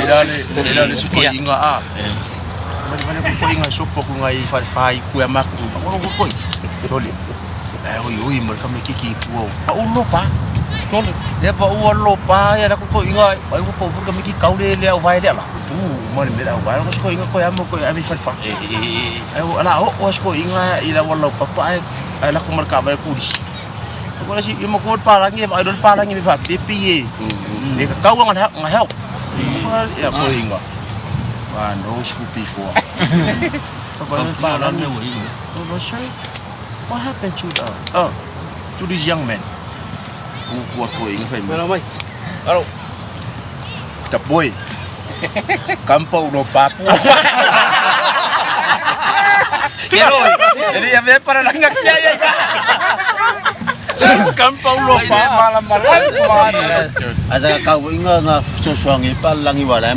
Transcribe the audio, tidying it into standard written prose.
la le e la le si koiga a. Mali mali ko koiga sopo ku ngai fale fai ku ya maku. Ko ko koi. Tole. Ai oi oi mo ka me kiki ku o. Pa u lo pa. Tole. Le pa u lo pa ya la ko koiga ai ko po ka me ki kau le le au vai le la. U mo le me la vai ko koiga ko ya mo ko ya mi fale fa. Ai o ala o o koiga i la wala papa ai ai la ko mar ka vai ku di. Ko la si mo ko pa la ngi ai do pa la ngi fa pipi e. Le ka kau nga nga help. Ya koiga. Wa no school before. Papa pa la ngi. Oh, sir, what happened to the to this young man? Ku ku ko inga fai. Mai. Hello. The boy. Kampa ulo papu. Jadi ya ve para la ngak ya ya. Kampa ulo pa. Malam malam. Aza kau inga nga fesoasoagi palalagi uala.